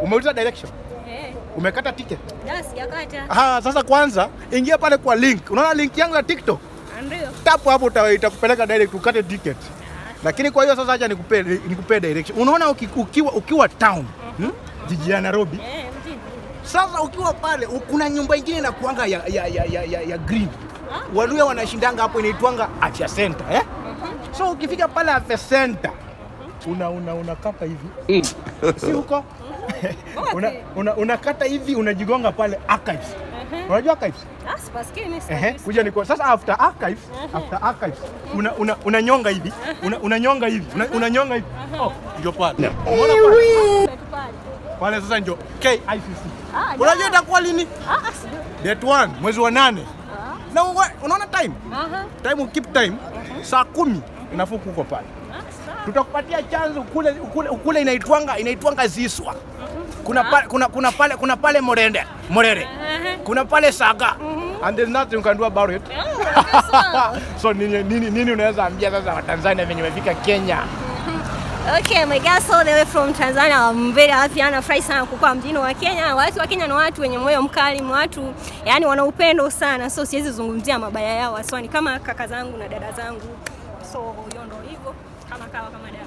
Umeuliza direction? Eh. Umekata ticket? Da, sijakata. Ah, sasa kwanza ingia pale kwa link. Unaona link yangu ya TikTok? Ndio. Tap hapo itakupeleka direct ukate ticket. Lakini kwa hiyo sasa acha nikupe direction. Unaona ukiwa town, Jiji ya Nairobi. Eh, mjini. Sasa ukiwa pale kuna nyumba ingine inakuanga ya green. Waluya wanashindanga hapo, inaitwanga Afya Center, eh? So ukifika pale Afya Center unakata hivi. Si huko? Unakata hivi, unajigonga pale Archives. Unajua Archives? Ah, sipasikii mimi. Ehe, kuja niko sasa after Archives unanyonga hivi, unanyonga hivi, unanyonga hivi. Oh, ndio pale. Unaona pale? Pale. Pale sasa ndio KICC. Ah, Unajua itakuwa lini? Ah, ah, sijui. Date 1 mwezi wa 8. Na unaona time? Aha. Time, keep time. Saa 10 inafaa kuko pale. Ah, sawa. Tutakupatia chanzo kule inaitwanga Ziswa. Kuna pale Morende, Morere. Kuna pale Saga. And there's nothing you can do about it. Ah, sawa. So nini unaweza ambia sasa Watanzania venye wamefika Kenya? Okay, my guys all the way from Tanzania. I'm very happy, nafurahi sana kukua mjini wa Kenya. Watu wa Kenya ni watu wenye moyo mkali, ni watu yani wana upendo sana, so siwezi zungumzia mabaya yao, haswa ni kama kaka zangu na dada zangu. So hiyo ndo hivyo, kama kawa kama dawa.